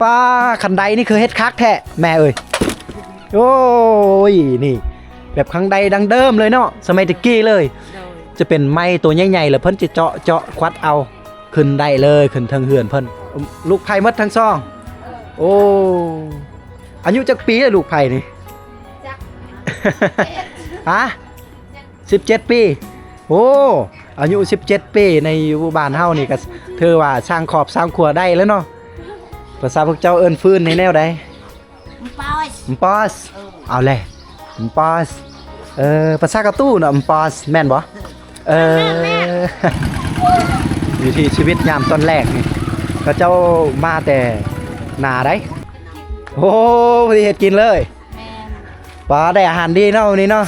ປ້າ ຄັນໄດນີ້ຄືເຮັດຄັກແທ້ແມ່ເອີຍ. ໂອ້ຍ ນີ້ແບບຄັນໄດດັ້ງເດີມເລີຍເນາະ ສະໄໝແຕ່ກີ້ເລີຍ. ໂດຍ ຈະເປັນໄມ້ໂຕໃຫຍ່ໆ ແລ້ວເພິ່ນຈະເຈາະ ເຈາະ ຄວັດເອົາ ຂຶ້ນໄດ້ເລີຍ ຂຶ້ນເທິງເຮືອນເພິ່ນ. ລູກໃພ້ໝົດທັງສອງ. ໂອ້ ອາຍຸຈັກປີລະລູກໃພ້ນີ້? ຮະ? ສິບເຈັດປີ. ໂອ້ ອາຍຸສິບເຈັດປີ ໃນຢູ່ບ້ານເຮົານີ້ກໍຖືວ່າສ້າງຄອບສ້າງຄົວໄດ້ແລ້ວເນາະ. ພາສາພວກເຈົ້າເອີ້ນຟືນນີ້ແນວໃດ? ມະປອສ ມະປອສ. ເອີ ເອົາແຫຼະ ມະປອສ. ເອີ ພາສາກະຕູເນາະ ມະປອສ ແມ່ນບໍ່? ເອີ ແມ່ນ ແມ່ນ. ວິຖີຊີວິດຍາມຕອນແລງນີ້ ເຂົາເຈົ້າມາແຕ່ນາໃດ໋. ໂອ້ ບໍ່ໄດ້ເຮັດກິນເລີຍ. ແມ່ນ. ປ້າ ໄດ້ອາຫານດີເນາະມື້ນີ້ເນາະ.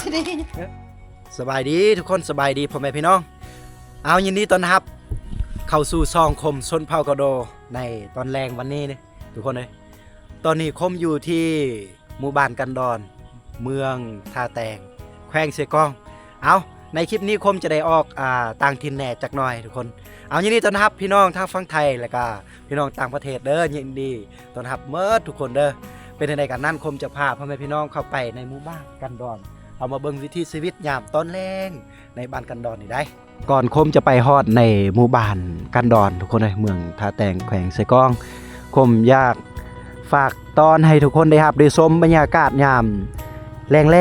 ສະບາຍດີທຸກຄົນ ສະບາຍດີພໍ່ແມ່ພີ່ນ້ອງ. ເອົາ ຍິນດີຕ້ອນຮັບເຂົ້າສູ່ຊ່ອງຄົມຊົນເຜົ່າກະໂດ ໃນຕອນແລງວັນນີ້ເດ້ທຸກຄົນເອີຍ. ຕອນນີ້ຄົມຢູ່ທີ່ໝູ່ບ້ານກັນດອນ ເມືອງທ່າແຕງ ແຂວງເຊກອງ. ເອົາ ໃນຄລິບນີ້ຄົມຈະໄດ້ອອກ ອ່າ ຕ່າງຖິ່ນແດ່ຈັກໜ້ອຍທຸກຄົນ. ເອົາ ຍິນດີຕ້ອນຮັບພີ່ນ້ອງທາງຝັ່ງໄທ ແລະກະ ພີ່ນ້ອງຕ່າງປະເທດເດີ ຍິນດີຕ້ອນຮັບໝົດທຸກຄົນເດີ. ເປັນຈັ່ງໃດກັນນັ້ນ ຄົມຈະພາພໍ່ແມ່ພີ່ນ້ອງເຂົ້າໄປໃນໝູ່ບ້ານກັນດອນ ເຮົາມາເບິ່ງວິຖີຊີວິດຍາມຕອນແລງໃນບ້ານກັນດອນນີ້ໄດ໋. ກ່ອນຄົມຈະໄປຮອດໃນໝູ່ບ້ານກັນດອນ ທຸກຄົນເອີຍ ເມືອງທ່າແຕງ ແຂວງເຊກອງ ຄົມຢາກຝາກຕ້ອນໃຫ້ທຸກຄົນໄດ້ຮັບໄດ້ຊົມບັນຍາກາດຍາມແລ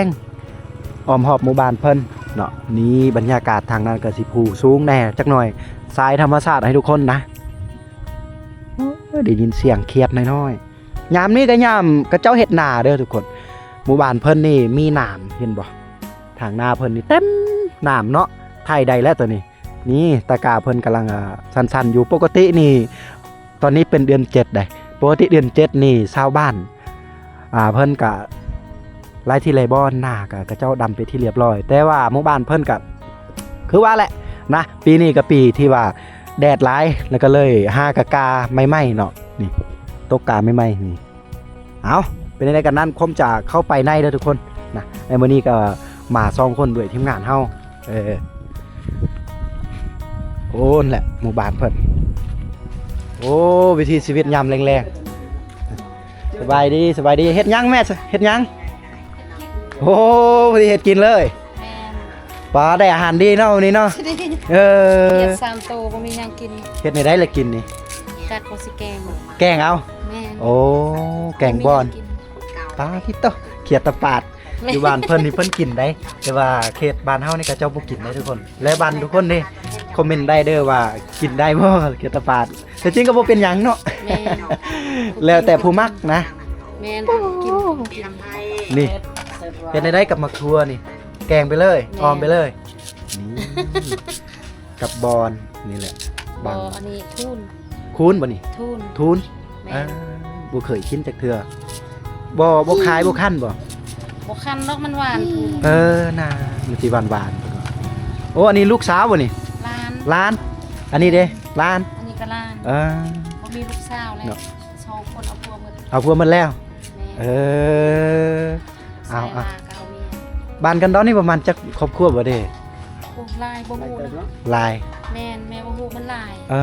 ງໆ ອ້ອມຮອບໝູ່ບ້ານເພິ່ນເນາະ. ນີ້ບັນຍາກາດທາງນັ້ນກໍຊິພູສູງແດ່ຈັກໜ້ອຍ ສາຍທຳມະຊາດໃຫ້ທຸກຄົນນະ. ໂອ້ຍ ໄດ້ຍິນສຽງຂຽດນ້ອຍໆ. ຍາມນີ້ກໍຍາມເຂົາເຈົ້າເຮັດນາເດີທຸກຄົນ. ໝູ່ບ້ານເພິ່ນນີ້ມີໜາມ ເຫັນບໍ່? ທາງໜ້າເພິ່ນນີ້ເຕັມໜາມເນາະ. ໄຖໄດ້ແລ້ວໂຕນີ້. ນີ້ຕາກາເພິ່ນກຳລັງ ອ່າ ສັ້ນໆຢູ່. ປົກກະຕິນີ້ ຕອນນີ້ເປັນເດືອນເຈັດໃດ໋. ປົກກະຕິເດືອນເຈັດນີ້ຊາວບ້ານ ອ່າ ເພິ່ນກະ ຫຼາຍທີ່ຫຼາຍບ່ອນນາກະເຂົາເຈົ້າດຳເປັນທີ່ລຽບຮ້ອຍ, ແຕ່ວ່າໝູ່ບ້ານເພິ່ນກະຄືວ່າແຫຼະນະ, ປີນີ້ກະປີທີ່ວ່າແດດຫຼາຍ ແລ້ວກະເລີຍຫາກະກາໃໝ່ໆເນາະ, ນີ້ ຕົກກາໃໝ່ໆນີ້. ເອົາ ເປັນຈັ່ງໃດກັນນັ້ນ ຄົມຈະເຂົ້າໄປໃນເດີທຸກຄົນນະ, ໃນມື້ນີ້ກະມາສອງຄົນດ້ວຍທີມງານເຮົາ. ເອີ ໂອ້ ນັ້ນແຫຼະໝູ່ບ້ານເພິ່ນ. ໂອ້ ວິຖີຊີວິດຍາມແລງໆ. ສະບາຍດີ ສະບາຍດີ. ເຮັດຫຍັງແມ່? ເຮັດຫຍັງ? ໂອ້ ບໍ່ໄດ້ເຮັດກິນເລີຍ. ແມ່ນ. ປ້າ ໄດ້ອາຫານດີເນາະມື້ນີ້ເນາະ. ເອີ ຂຽດສາມໂຕ ບໍ່ມີຫຍັງກິນ. ເຮັດແນວໃດລະກິນນີ້? ຈັກວ່າຊິແກງ. ແກງເອົາ? ແມ່ນ. ໂອ້ ແກງບ່ອນ. ບໍ່ມີຫຍັງກິນ. ປ້າ ຄິດໂຕ ຂຽດຕາປາດ. ແມ່ນ. ຢູ່ບ້ານເພິ່ນນີ້ເພິ່ນກິນໄດ໋ ແຕ່ວ່າເຂດບ້ານເຮົານີ້ເຂົາເຈົ້າບໍ່ກິນໄດ໋ທຸກຄົນ. ແລະ ບ້ານທຸກຄົນນີ້ຄອມເມັນໄດ້ເດີວ່າກິນໄດ້ບໍ່ຂຽດຕາປາດ. ແຕ່ຈິງກໍບໍ່ເປັນຫຍັງເນາະ. ແມ່ນ. ແລ້ວແຕ່ຜູ້ມັກນະ. ແມ່ນ. ກິນ ກິນ. ນີ້ ເຮັດແນວໃດກັບໝາກຖົ່ວນີ້? ແກງໄປເລີຍ. ແມ່ນ. ອອມໄປເລີຍ. ນີ້ ກັບບ່ອນນີ້ແຫຼະ. ບໍ່ ອັນນີ້ທູນ. ຄູນບໍ່ນີ້? ທູນ. ທູນ. ແມ່ນ. ອ່າ ບໍ່ເຄີຍກິນຈັກເທື່ອ. ບໍ່ ບໍ່ຂາຍ ບໍ່ຄັນບໍ່? ບໍ່ຄັນດອກ ມັນຫວານ. ເອີ ນາ ມັນຊິຫວານໆ. ໂອ້ ອັນນີ້ລູກສາວບໍ່ນີ້? ຫຼານ. ຫຼານ. ອັນນີ້ເດ? ຫຼານ. ອັນນີ້ກະຫຼານ. ເອີ ບໍ່ມີລູກສາວແລ້ວເນາະ. ສອງຄົນເອົາຜົວໝົດ. ເອົາຜົວໝົດແລ້ວ. ແມ່ນ. ເອີ ເອົາ ເອົາ. ບ້ານກັນດອນນີ້ປະມານຈັກຄອບຄົວບໍ່ເດ? ໂອ້ ຫຼາຍ ບໍ່ຮູ້ນະ. ຫຼາຍ. ແມ່ນ ແມ່ບໍ່ຮູ້ ມັນຫຼາຍ. ເອີ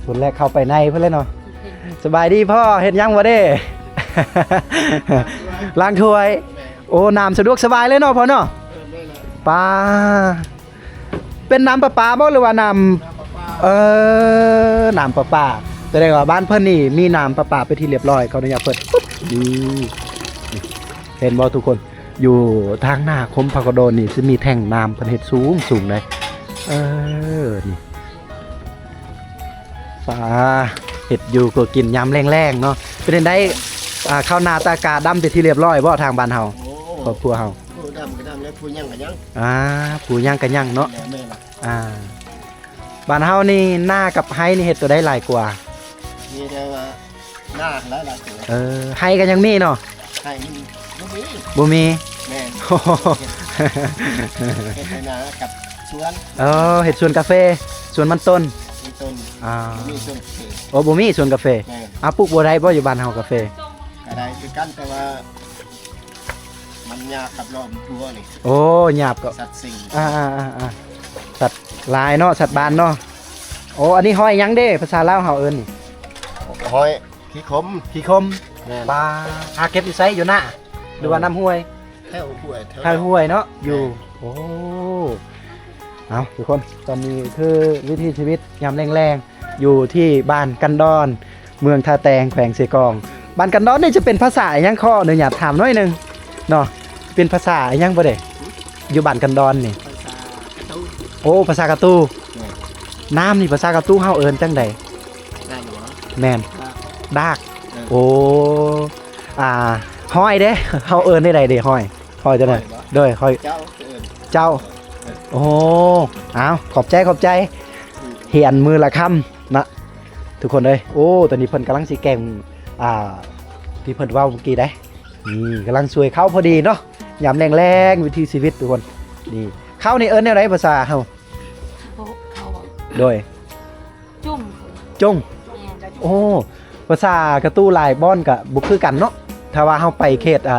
ຄົນແລກເຂົ້າໄປໃນເພິ່ນແລ້ວເນາະ. ສະບາຍດີພໍ່ ເຮັດຫຍັງບໍ່ເດ? ລ້າງຖ້ວຍ. ໂອ້ ນ້ຳສະດວກສະບາຍເລີຍເນາະພໍ່ເນາະ. ປ້າ ເປັນນ້ຳປະປາບໍ່ ຫຼືວ່ານ້ຳ? ເອີ ນ້ຳປະປາ. ສະແດງວ່າບ້ານເພິ່ນນີ້ມີນ້ຳປະປາເປັນທີ່ລຽບຮ້ອຍ. ຂໍອະນຸຍາດເປີດ. ນີ້ ເຫັນບໍ່ທຸກຄົນ? ຢູ່ທາງໜ້າຄົມພະກະໂດນນີ້ຊິມີແທ່ງນ້ຳ ເພິ່ນເຮັດສູງໆເດ້. ເອີ ນີ້ ປ້າ ເຮັດຢູ່ກໍກິນຍາມແລງໆເນາະ. ເປັນຈັ່ງໃດ ອ່າ ເຂົ້ານາຕາກາດຳເປັນທີ່ລຽບຮ້ອຍບໍ່ທາງບ້ານເຮົາ? ໂອ້ ຄອບຄົວເຮົາ. ຜູ້ດຳກໍດຳແລ້ວ ຜູ້ຍັງກໍຍັງ. ອ່າ ຜູ້ຍັງກໍຍັງເນາະ. ແມ່ນລະ. ອ່າ ບ້ານເຮົານີ້ນາກັບໄຮ່ນີ້ເຮັດໂຕໃດຫຼາຍກວ່າ? ມີແຕ່ວ່ານາຫຼາຍໆກວ່າ. ເອີ ໄຮ່ກໍຍັງມີເນາະ? ໄຮ່ມັນບໍ່ມີ. ບໍ່ມີ? ແມ່ນ. ເຮັດໄຮ່ນາກັບສວນ. ເອີ ເຮັດສວນກາເຟ ສວນມັນຕົ້ນ. ມັນຕົ້ນ. ອ່າ ບໍ່ມີສວນກາເຟ. ໂອ້ ບໍ່ມີສວນກາເຟ. ແມ່ນ. ເອົາ ປູກບໍ່ໄດ້ບໍ່ຢູ່ບ້ານເຮົາກາເຟ? ກໍໄດ້ຄືກັນ ແຕ່ວ່າ ມັນຫຍາບກັບລ້ອມທົ່ວນີ້. ໂອ້ ຫຍາບກໍ ສັດສິງ. ອ່າໆໆໆ ສັດຫຼາຍເນາະ ສັດບ້ານເນາະ. ໂອ້ ອັນນີ້ຫອຍຫຍັງເດ ພາສາລາວເຮົາເອີ້ນນີ້? ຫອຍ ຫອຍຂີ້ຂົມ ຂີ້ຂົມ ແມ່ນ ປາ ຫາເກັບຢູ່ໃສ? ຢູ່ນາ ຫຼືວ່າ ເອີ ນ້ຳຫ້ວຍ? ແຖວຫ້ວຍ ແຖວ ແຖວຫ້ວຍເນາະ ຢູ່ ແມ່ນ ໂອ້ ເອົາ ທຸກຄົນ ຕອນນີ້ຄືວິຖີຊີວິດຍາມແລງໆ ຢູ່ທີ່ບ້ານກັນດອນ ເມືອງທ່າແຕງ ແຂວງເຊກອງ. ບ້ານກັນດອນນີ້ຈະເປັນພາສາຫຍັງ? ຂໍອະນຸຍາດຖາມໜ້ອຍໜຶ່ງເນາະ ເປັນພາສາຫຍັງບໍ່ເດ? ຢູ່ບ້ານກັນດອນນີ້ ພາສາກະຕູ ໂອ້ ພາສາກະຕູ ແມ່ນ ນ້ຳນີ້ພາສາກະຕູເຮົາເອີ້ນຈັ່ງໃດ? ນ້ຳຫຍັງ? ແມ່ນ ດາກ ດາກ ເອີ ໂອ້ ອ່າ ຫອຍເດ ເຮົາເອີ້ນແນວໃດເດ ຫອຍ? ຫອຍຈັ່ງໃດ? ຫອຍບໍ່? ໂດຍ ຫອຍ ເຈົ້າ ເອີ້ນ ເຈົ້າ ເອີ ໂອ້ ເອົາ ຂອບໃຈ ຂອບໃຈ ຮຽນມື້ລະຄຳນະ ທຸກຄົນເອີຍ. ໂອ້ ຕອນນີ້ເພິ່ນກຳລັງຊິແກງ ອ່າ ທີ່ເພິ່ນເວົ້າເມື່ອກີ້ໃດ໋ ນີ້ກຳລັງສວຍເຂົ້າພໍດີເນາະ ຍາມແລງໆ ວິຖີຊີວິດທຸກຄົນ. ນີ້ ເຂົ້ານີ້ເອີ້ນແນວໃດພາສາເຮົາ? ໂອ້ ເຂົ້າ ໂດຍ ຈຸ້ງ ຈຸ້ງ ແມ່ນ ໂອ້ ພາສາກະຕູຫຼາຍບ່ອນກະບໍ່ຄືກັນເນາະ. ຖ້າວ່າເຮົາໄປເຂດ ອ່າ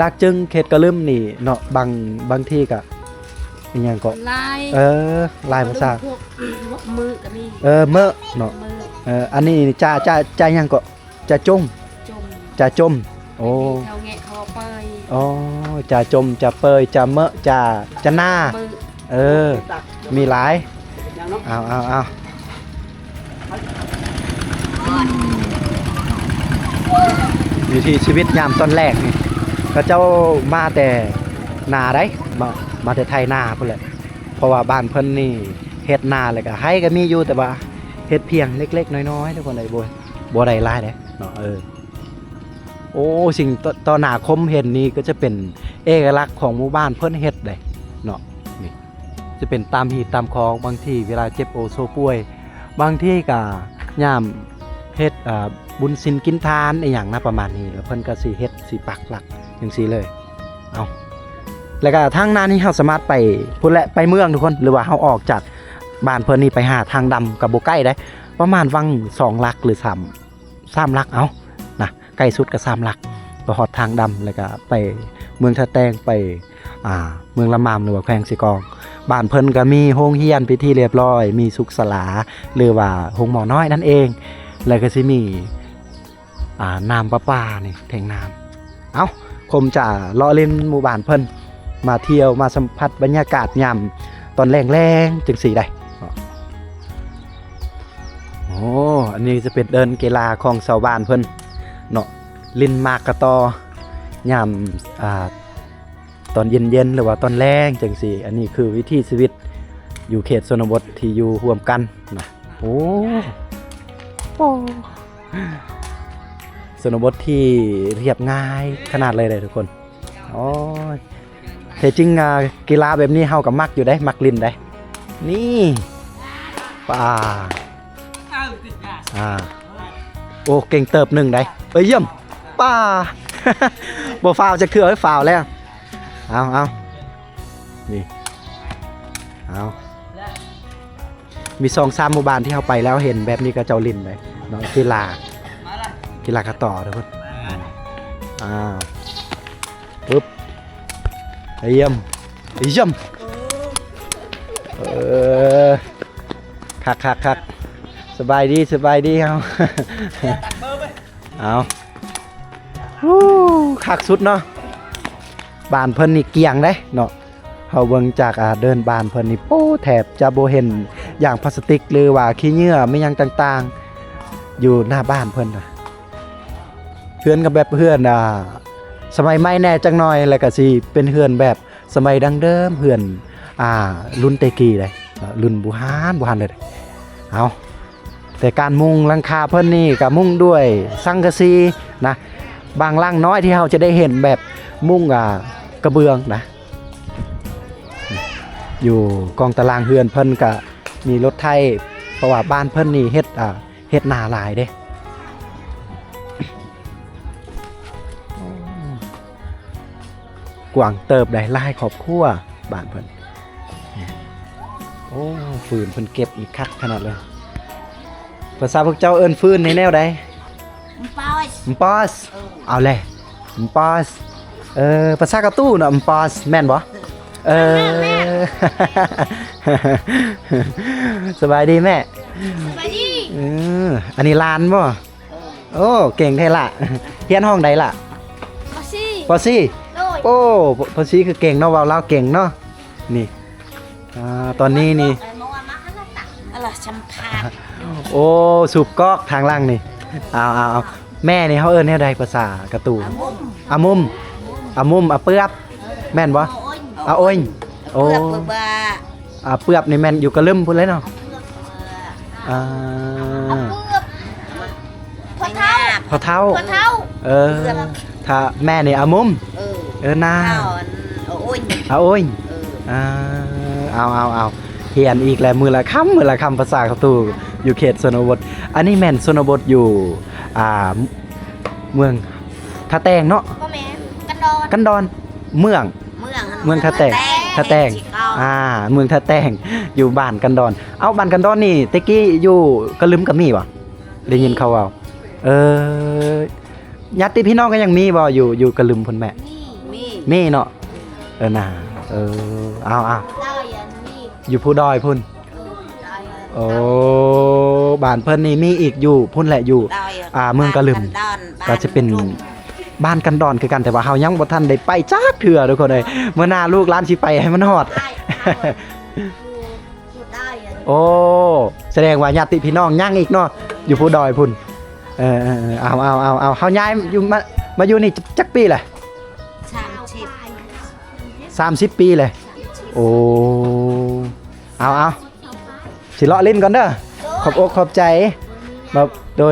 ດາກຈຶງ ເຂດກະລຶມນີ້ເນາະ ບາງ ບາງທີກະ ອີຫຍັງເກາະ ຫຼາຍ ເອີ ຫຼາຍພາສາ ມື້ກະມີ ເອີ ເມີເນາະ ເມີ ເອີ ອັນນີ້ຈະ ຈະ ຈະຫຍັງເກາະ? ຈະຈົມ ຈົມ ຈະຈົມ ໂອ້ ເຂົາແງະ ເຂົາເປີຍ ອໍ ຈະຈົມ ຈະເປີຍ ຈະເມີ ຈະ ຈະໜ້າ ເມີ ເອີ ມີຫຼາຍ ເອົາ ເອົາ ເອົາ ວິຖີຊີວິດຍາມຕອນແລງນີ້ ເຂົາເຈົ້າມາແຕ່ນາໃດ໋ ມາ ມາແຕ່ໄຖນາພຸ້ນແຫຼະ ເພາະວ່າບ້ານເພິ່ນນີ້ເຮັດນາ ແລ້ວກະໄຮ່ກະມີຢູ່ ແຕ່ວ່າເຮັດພຽງເລັກໆນ້ອຍໆ ທຸກຄົນເອີຍ ບໍ່ ບໍ່ໄດ້ຫຼາຍເດ້ເນາະ ເອີ. ໂອ້ ສິ່ງຕໍ່ ຕໍ່ໜ້າຄົມເຫັນນີ້ກໍຈະເປັນເອກະລັກຂອງໝູ່ບ້ານເພິ່ນເຮັດເດ້ເນາະ ນີ້ຈະເປັນຕາມຮີດຕາມຄອງ ບາງທີເວລາເຈັບໂອໂຊປ່ວຍ ບາງທີກະຍາມເຮັດ ອ່າ ບຸນສິນກິນທານອີ່ຫຍັງນະ ປະມານນີ້ ແລ້ວເພິ່ນກໍຊິເຮັດ ຊິປັກຫຼັກຈັ່ງຊີ້ເລີຍ. ເອົາ ແລ້ວກະທາງໜ້ານີ້ເຮົາສາມາດໄປພຸ້ນແຫຼະ ໄປເມືອງທຸກຄົນ ຫຼືວ່າເຮົາອອກຈາກບ້ານເພິ່ນນີ້ໄປຫາທາງດຳກໍບໍ່ໃກ້ເດ້ ປະມານຫວ່າງສອງຫຼັກ ຫຼື ສາມ ສາມຫຼັກ ເອົາ ນະ ໃກ້ສຸດກໍສາມຫຼັກ ກໍຮອດທາງດຳ ແລ້ວກໍໄປເມືອງທ່າແຕງ ໄປ ອ່າ ເມືອງລະມາມ ຫຼືວ່າແຂວງເຊກອງ. ບ້ານເພິ່ນກໍມີໂຮງຮຽນເປັນທີ່ລຽບຮ້ອຍ ມີສຸກສາລາ ຫຼືວ່າໂຮງໝໍນ້ອຍນັ້ນເອງ ແລ້ວກໍຊິມີ ອ່າ ນ້ຳປະປານີ້ ແທງນ້ຳ. ເອົ້າ ຄົມຈະເລາະຫຼິ້ນໝູ່ບ້ານເພິ່ນ ມາທ່ຽວ ມາສຳຜັດບັນຍາກາດຍາມຕອນແລງໆ ຈັ່ງຊີ້ໄດ໋. ໂອ້ ອັນນີ້ຈະເປັນເດີ່ນກິລາຂອງຊາວບ້ານເພິ່ນເນາະ ຫຼິ້ນໝາກກະຕໍ ຍາມ ອ່າ ຕອນເຢັນໆ ຫຼືວ່າຕອນແລງຈັ່ງຊີ້. ອັນນີ້ຄືວິຖີຊີວິດຢູ່ເຂດຊົນນະບົດທີ່ຢູ່ຮ່ວມກັນນະ. ໂອ້ ໂອ້ ຊົນນະບົດທີ່ລຽບງ່າຍຂະໜາດເລີຍເດ້ທຸກຄົນ. ໂອ້ຍ ແທ້ຈິງ ອ່າ ກິລາແບບນີ້ເຮົາກໍມັກຢູ່ເດ້ ມັກຫຼິ້ນເດ້. ນີ້ ປາ ອ່າ ໂອ້ ເກັ່ງເຕີບໜຶ່ງໄດ໋. ເອີຍ ຢ້ຽມ ປາ ບໍ່ຟາວຈັກເທື່ອ ເອີຍ ຟາວແລ້ວ. ເອົາ ເອົາ ນີ້ ເອົາ ມີສອງສາມໝູ່ບ້ານທີ່ເຮົາໄປແລ້ວເຫັນແບບນີ້ ເຂົາເຈົ້າຫຼິ້ນໄດ໋ເນາະ ກິລາ ກິລາກະຕໍທຸກຄົນ. ອ້າວ ປຶບ ຢ້ຽມ ຢ້ຽມ ເອີ ຄັກໆໆ ສະບາຍດີ ສະບາຍດີເຮົາ. ເອົາ ໂອ້ ຄັກສຸດເນາະ. ບ້ານເພິ່ນນີ້ກ້ຽງເດ້ເນາະ. ເຮົາເບິ່ງຈາກ ອ່າ ເດີ່ນບ້ານເພິ່ນນີ້ ໂອ້ ແທບຈະບໍ່ເຫັນຢາງພລາສຕິກ ຫຼືວ່າຂີ້ເຫຍື້ອແມ່ນຫຍັງຕ່າງໆ ຢູ່ໜ້າບ້ານເພິ່ນນະ. ເຮືອນກໍແບບເຮືອນ ອ່າ ສະໄໝໃໝ່ແດ່ຈັກໜ້ອຍ ແລ້ວກໍຊິເປັນເຮືອນແບບ ສະໄໝດັ້ງເດີມ ເຮືອນ ອ່າ ລຸ້ນແຕ່ກີ້ເດ້ ລຸ້ນບູຮານ ບູຮານເລີຍ. ເອົາ ແຕ່ການມຸງຫຼັງຄາເພິ່ນນີ້ກໍມຸງດ້ວຍສັງກະສີນະ. ບາງຫຼັງນ້ອຍທີ່ເຮົາຈະໄດ້ເຫັນແບບມຸງ ອ່າ ກະເບື້ອງນະ. ຢູ່ກ້ອງຕາລາງເຮືອນເພິ່ນກໍມີລົດໄຖ ເພາະວ່າບ້ານເພິ່ນນີ້ເຮັດ ອ່າ ເຮັດນາຫຼາຍເດ້. ກວ້າງເຕີບໄດ໋ ຫຼາຍຄອບຄົວບ້ານເພິ່ນ. ໂອ້ ຟືນເພິ່ນເກັບອີກຄັກຂະໜາດເລີຍ. ພາສາພວກເຈົ້າເອີ້ນຟືນນີ້ແນວໃດ? ມະປອສ ມະປອສ ເອີ ເອົາແຫຼະ ມະປອສ. ເອີ ພາສາກະຕູເນາະ ມະປອສ ແມ່ນບໍ່? ເອີ ສະບາຍດີແມ່. ສະບາຍດີ. ເອີ ອັນນີ້ຫຼານບໍ່? ໂອ້ ເກັ່ງແທ້ລະ. ຮຽນຫ້ອງໃດລະ? ປໍຊີ ປໍຊີ. ໂດຍ. ໂອ້ ປໍຊີຄືເກັ່ງເນາະ, ເວົ້າລາວເກັ່ງເນາະ. ນີ້ ອ່າ ຕອນນີ້ນີ້ ອັນລະສຳພາດ. ໂອ້ ສູບກອກທາງຫຼັງນີ້. ເອົາໆໆ ແມ່ນີ້ເຮົາເອີ້ນແນວໃດພາສາກະຕູ? ອາມຸມ ອາມຸມ ອາມຸມ ອາເປືອບ ແມ່ນບໍ່? ອາໂອ້ຍ ໂອ້ ອາເປືອບນີ້ແມ່ນຢູ່ກະລຶມພຸ້ນເລີຍເນາະ. ອ່າ ອາເປືອບ ພໍ່ເຖົ້າ ພໍ່ເຖົ້າ ພໍ່ເຖົ້າ. ເອີ ຖ້າແມ່ນີ້ອາມຸມ. ເອີ ເອີ ນາ ອາໂອ້ຍ ອາໂອ້ຍ. ເອີ ອ່າ ເອົາໆໆ ຮຽນອີກແລ້ວ ມື້ລະຄຳ ມື້ລະຄຳ ພາສາກະຕູຢູ່ເຂດຊົນນະບົດ. ອັນນີ້ແມ່ນຊົນນະບົດຢູ່ ອ່າ ເມືອງທ່າແຕງເນາະ? ບໍ່ແມ່ນ ກັນດອນ ກັນດອນ ເມືອງ ເມືອງ ເມືອງທ່າແຕງ ທ່າແຕງ ທ່າແຕງ. ອ່າ ເມືອງທ່າແຕງ ຢູ່ບ້ານກັນດອນ. ເອົາ ບ້ານກັນດອນນີ້ແຕ່ກີ້ຢູ່ກະລຶມກະມີບໍ່? ໄດ້ຍິນເຂົາເວົ້າ. ເອີ ຍາດຕິພີ່ນ້ອງກະຍັງມີບໍ່ ຢູ່ ຢູ່ກະລຶມພຸ້ນແມ່? ມີ ມີເນາະ. ເອີ ນາ ເອີ ເອົາໆ ຢູ່ພູດອຍພຸ້ນ. ໂອ້ ບ້ານເພິ່ນນີ້ມີອີກຢູ່ພຸ້ນແຫຼະ ຢູ່ ອ່າ ເມືອງກະລຶມ ກະຈະເປັນບ້ານກັນດອນຄືກັນ ແຕ່ວ່າເຮົາຍັງບໍ່ທັນໄດ້ໄປຈັກເທື່ອທຸກຄົນເອີຍ. ມື້ໜ້າລູກຫຼານຊິໄປໃຫ້ມັນຮອດ. ໂອ້ ສະແດງວ່າຍາດຕິພີ່ນ້ອງຍັງອີກເນາະ ຢູ່ພູດອຍພຸ້ນ. ເອີໆໆ ເອົາໆໆ ເຮົາຍ້າຍຢູ່ ມາ ມາຢູ່ນີ້ຈັກປີແຫຼະ? ສາມສິບ ສາມສິບປີແຫຼະ. ໂອ້ ເອົາໆ ຊິເລາະຫຼິ້ນກ່ອນເດີ. ຂອບອົກຂອບໃຈ. ມາ ໂດ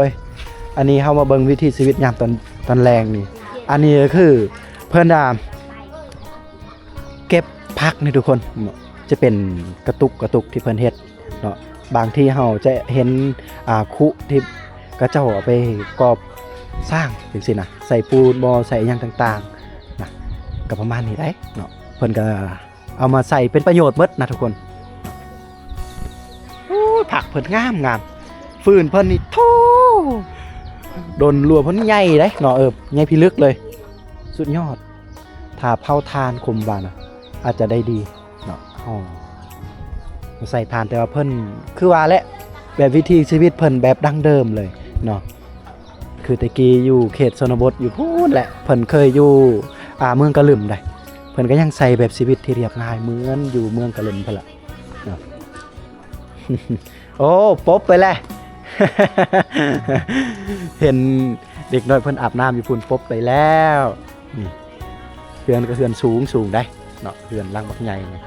ຍໆໆ ອັນນີ້ເຮົາມາເບິ່ງວິຖີຊີວິດຍາມຕອນ ຕອນແລງນີ້. ອັນນີ້ກະຄືເພິ່ນ ອ່າ ເກັບຜັກນີ້ທຸກຄົນ ຈະເປັນກະຕຸກ ກະຕຸກທີ່ເພິ່ນເຮັດເນາະ. ບາງທີເຮົາຈະເຫັນ ອ່າ ຄຸທີ່ເຂົາເຈົ້າເອົາໄປກອບສ້າງຈັ່ງຊີ້ນະ ໃສ່ປູນບໍ່ ໃສ່ຫຍັງຕ່າງໆນະ ກະປະມານນີ້ໄດ໋ເນາະ. ເພິ່ນກະເອົາມາໃສ່ເປັນປະໂຫຍດໝົດນະທຸກຄົນ. ໂອ້ຍ ຜັກເພິ່ນງາມໆ ຟືນເພິ່ນນີ້ ໂທ້ ດົນລົວເພິ່ນໃຫຍ່ເດ້ເນາະ. ເອີ ໃຫຍ່ພິລຶກເລີຍ ສຸດຍອດ. ຖ້າເຜົາຖ່ານ ຄົມວ່ານະ ອາດຈະໄດ້ດີເນາະ ເຮົາໃສ່ຖ່ານ. ແຕ່ວ່າເພິ່ນ ຄືວ່າແຫຼະ ແບບວິຖີຊີວິດເພິ່ນແບບດັ້ງເດີມເລີຍເນາະ. ຄືແຕ່ກີ້ຢູ່ເຂດຊົນນະບົດຢູ່ພຸ້ນແຫຼະ ເພິ່ນເຄີຍຢູ່ ອ່າ ເມືອງກະລຶມໃດ໋ ເພິ່ນກະຍັງໃຊ້ແບບຊີວິດທີ່ລຽບງ່າຍເໝືອນຢູ່ເມືອງກະລຶມພຸ້ນລະເນາະ. ໂອ້ ປົບໄປແລ້ວ ເຫັນເດັກນ້ອຍເພິ່ນອາບນ້ຳຢູ່ພຸ້ນ ປົບໄປແລ້ວ. ນີ້ ເຮືອນກະເຮືອນສູງໆ ໃດ໋ເນາະ ເຮືອນຫຼັງບັກໃຫຍ່ນີ້.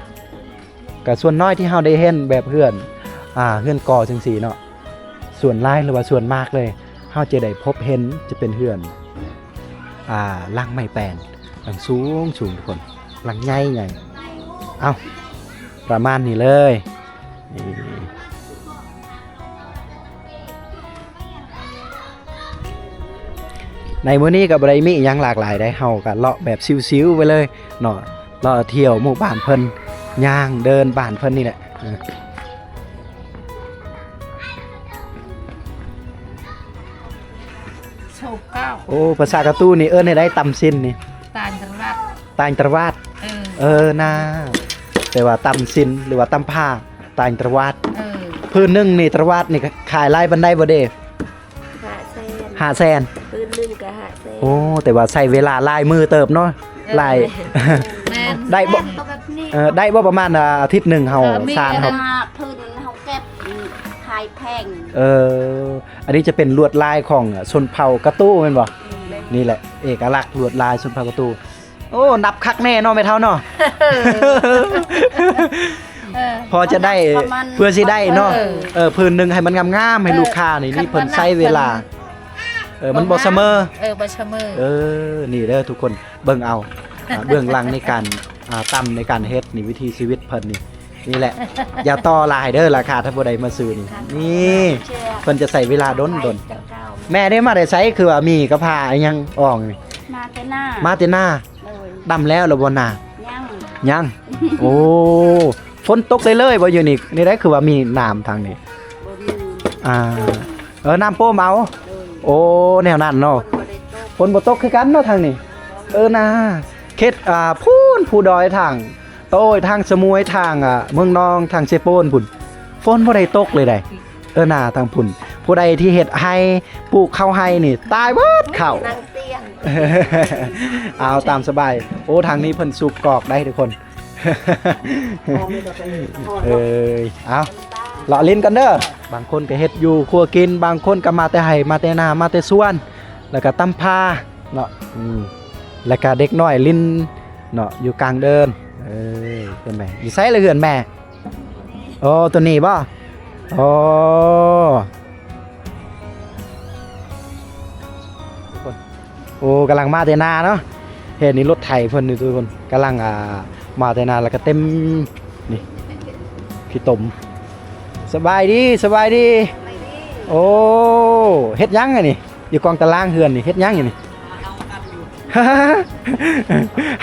ກະສ່ວນນ້ອຍທີ່ເຮົາໄດ້ເຫັນແບບເຮືອນ ອ່າ ເຮືອນກໍ່ຈັ່ງຊີ້ເນາະ ສ່ວນຫຼາຍ ຫຼືວ່າສ່ວນມາກເລີຍ ເຮົາຈະໄດ້ພົບເຫັນຈະເປັນເຮືອນ ອ່າ ຫຼັງໄມ້ແປ້ນ ຫຼັງສູງໆ ທຸກຄົນ ຫຼັງໃຫຍ່ໆ. ເອົ້າ ປະມານນີ້ເລີຍ. ນີ້ ໃນມື້ນີ້ກະບໍ່ໄດ້ມີອີ່ຫຍັງຫຼາກຫຼາຍໃດ໋ ເຮົາກະເລາະແບບຊິວໆ ໄປເລີຍເນາະ ເລາະທ່ຽວໝູ່ບ້ານເພິ່ນ ຍ່າງເດີນບ້ານເພິ່ນນີ້ແຫຼະ. ເອີ ໂຊເກົ້າ ໂອ້ ພາສາກະຕູນີ້ເອີ້ນແນວໃດ ຕຳຊິນນີ້? ຕ່າງຈັງຫວັດ ຕ່າງຈັງຫວັດ. ເອີ ເອີ ນາ ແປວ່າຕຳຊິນ ຫຼືວ່າຕຳຜາ ຕ່າງຈັງຫວັດ. ເອີ ຜືນໜຶ່ງນີ້ ຈັງຫວັດນີ້ຂາຍຫຼາຍປານໃດບໍ່ເດ? ຫ້າແສນ ຫ້າແສນ ຜືນໜຶ່ງກະຫ້າແສນ. ໂອ້ ແຕ່ວ່າໃຊ້ເວລາຫຼາຍມື້ເຕີບເນາະ. ເອີ ຫຼາຍ ແມ່ນ ໄດ້ບໍ່? ແມ່ນ ເອີ ໄດ້ບໍ່ປະມານອາທິດໜຶ່ງເຮົາ ເອີ ມີສານເຮົາ ອາ ຜືນເຮົາເກັບຂາຍແພງ. ເອີ ອັນນີ້ຈະເປັນລວດລາຍຂອງຊົນເຜົ່າກະຕູແມ່ນບໍ່? ແມ່ນ ນີ້ແຫຼະເອກະລັກລວດລາຍຊົນເຜົ່າກະຕູ. ໂອ້ ນັບຄັກແນ່ເນາະແມ່ເຖົ້າເນາະ. ເອີ ພໍຈະໄດ້ ປະມານ ເພື່ອຊິໄດ້ເນາະ. ເອີ ເອີ ຜືນໜຶ່ງໃຫ້ມັນງາມໆ ໃຫ້ ເອີ ຄັກໆ ລູກຄ້ານີ້ ນີ້ເພິ່ນໃຊ້ເວລາ. ເອີ ມັນບໍ່ສະເໝີ ເອີ ບໍ່ສະເໝີ. ເອີ ນີ້ເດີທຸກຄົນ ເບິ່ງເອົາ ອ່າ ເບື້ອງຫຼັງໃນການ ອ່າ ຕຳ ໃນການເຮັດນີ້ ວິຖີຊີວິດເພິ່ນນີ້ ນີ້ແຫຼະ ຢ່າຕໍ່ຫຼາຍເດີລາຄາ ຖ້າຜູ້ໃດມາຊື້ນີ້. ນີ້ ເພິ່ນຈະໃຊ້ເວລາດົນໆ. ແມ່ເດ້ ມາແຕ່ໃສ ຄືວ່າມີກະພາອີ່ຫຍັງອ່ອງນີ້? ມາແຕ່ນາ ມາແຕ່ນາ. ໂດຍ ດຳແລ້ວລະບໍ່ນາ? ຍັງ ຍັງ. ໂອ້ ຝົນຕົກໃສ່ເລີຍບໍ່ຢູ່ນີ້? ນີ້ໄດ໋ ຄືວ່າມີນ້ຳທາງນີ້. ບໍ່ມີ ອ່າ ເອີ ນ້ຳໂປ່ມເອົາ. ໂດຍ ໂອ້ ແນວນັ້ນເນາະ ຝົນບໍ່ໄດ້ຕົກ ຝົນບໍ່ຕົກຄືກັນເນາະທາງນີ້. ເອີ ນາ ເຂດ ອ່າ ພຸ້ນ ພູດອຍທາງ ໂອ້ຍ ທາງສະໝວຍ ທາງ ອ່າ ເມືອງນອງ ທາງເຊໂປນພຸ້ນ ຝົນບໍ່ໄດ້ຕົກເລີຍໃດ໋. ເອີ ນາ ທາງພຸ້ນ ຜູ້ໃດທີ່ເຮັດໄຮ່ ປູກເຂົ້າໄຮ່ນີ້ ຕາຍເບິດເຂົ້າ. ນັ່ງຕຽງ ເອົາຕາມສະບາຍ. ໂອ້ ທາງນີ້ເພິ່ນສູບກອກໄດ໋ທຸກຄົນ. ເອີຍ ເອົາ ເລາະຫຼິ້ນກັນເດີ. ບາງຄົນກໍເຮັດຢູ່ຄົວກິນ, ບາງຄົນກໍມາແຕ່ໄຮ່ ມາແຕ່ນາ ມາແຕ່ສວນ ແລ້ວກໍຕຳພາເນາະ. ອືມ ແລ້ວກໍເດັກນ້ອຍຫຼິ້ນເນາະ ຢູ່ກາງເດີ່ນ. ເອີ ເປັນໄງ ຢູ່ໃສລະເຮືອນແມ່? ໂອ້ ຕົວນີ້ບໍ່? ໂອ້ ໂອ້ ກຳລັງມາແຕ່ນາເນາະ. ເຫັນນີ້ລົດໄຖເພິ່ນນີ້ທຸກຄົນ ກຳລັງ ອ່າ ມາແຕ່ນາ ແລ້ວກໍເຕັມນີ້ ຂີ້ຕົມ. ສະບາຍດີ ສະບາຍດີ. ໂອ້ ເຮັດຫຍັງອັນນີ້? ຢູ່ກອງຕາລາງເຮືອນນີ້ເຮັດຫຍັງຢູ່ນີ້?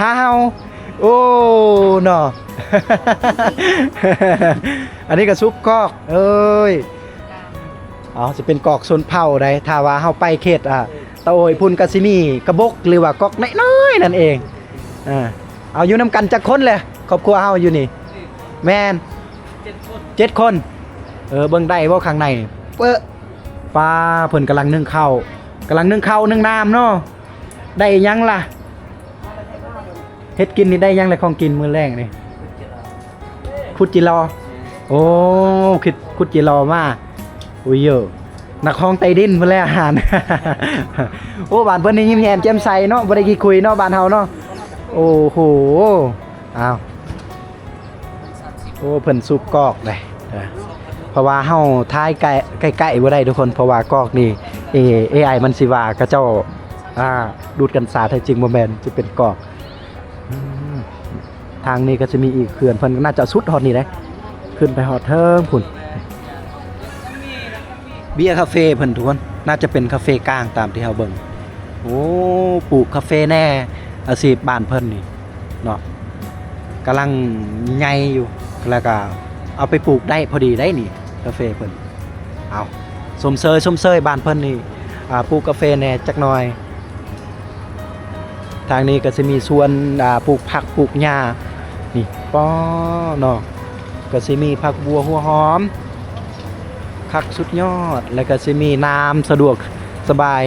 ຫາເຫົ່າ. ໂອ້ ເນາະ ອັນນີ້ກໍສູບກອກ. ເອີຍ ເອົາ ຊິເປັນກອກຊົນເຜົ່າໃດ໋. ຖ້າວ່າເຮົາໄປເຂດ ອ່າ ຕາໂອຍພຸ້ນ ກໍຊິມີກະບົກ ຫຼືວ່າກອກນ້ອຍໆນັ້ນເອງ. ເອົາ ຢູ່ນຳກັນຈັກຄົນແຫຼະ ຄອບຄົວເຮົາຢູ່ນີ້? ແມ່ນ ເຈັດຄົນ ເຈັດຄົນ. ເອີ ເບິ່ງໄດ້ບໍ່ຂ້າງໃນ? ເປີ ປ້າ ເພິ່ນກຳລັງໜຶ້ງເຂົ້າ ກຳລັງໜຶ້ງເຂົ້າໜຶ້ງນ້ຳເນາະ. ໄດ້ຫຍັງລະ? ເຮັດກິນນີ້ໄດ້ຫຍັງລະ ຂອງກິນມື້ແລງນີ້? ຂຸດຈີລໍ. ໂອ້ ຂຸດ ຂຸດຈີລໍມາ. ໂອ້ຍ ເຢີ້ ນັກຮ້ອງໃຕ້ດິນພຸ້ນແຫຼະອາຫານ. ໂອ້ ບ້ານເພິ່ນນີ້ຍິ້ມແຍ້ມແຈ່ມໃສເນາະ ບໍ່ໄດ້ຂີ້ຄຸຍເນາະ ບ້ານເຮົາເນາະ. ໂອ້ໂຫ ອ້າວ ໂອ້ ເພິ່ນສູບກອກເດ້ ເອີ ເພາະວ່າເຮົາຖ່າຍໃກ້ ໃກ້ໆບໍ່ໄດ້ທຸກຄົນ ເພາະວ່າກອກນີ້ ເອ ເອໄອມັນຊິວ່າເຂົາເຈົ້າ ອ່າ ດູດກັນຊາ ແທ້ຈິງບໍ່ແມ່ນ ຈະເປັນກອກ. ອືມ ທາງນີ້ກໍຈະມີອີກເຮືອນ ເພິ່ນໜ້າຈະສຸດຮອດນີ້ເດ້ ຂຶ້ນໄປຮອດເທິງພຸ້ນ. ເບຍຄາເຟເພິ່ນທຸກຄົນ ໜ້າຈະເປັນຄາເຟກາງຕາມທີ່ເຮົາເບິ່ງ. ໂອ້ ປູກຄາເຟແດ່ ອາຊີບບ້ານເພິ່ນນີ້ເນາະ ກຳລັງໃຫຍ່ຢູ່ ແລ້ວກໍເອົາໄປປູກໄດ້ພໍດີໄດ໋ນີ້ ຄາເຟເພິ່ນ. ເອົາ ຊົມເຊີຍ ຊົມເຊີຍ ບ້ານເພິ່ນນີ້ ອ່າ ປູກກາເຟແດ່ຈັກໜ່ອຍ. ທາງນີ້ກໍຊິມີສວນ ອ່າ ປູກຜັກປູກຫຍ້ານີ້ ປ້ອເນາະ ກໍຊິມີຜັກບົ່ວຫົວຫອມ ຄັກສຸດຍອດ ແລ້ວກໍຊິມີນ້ຳສະດວກສະບາຍ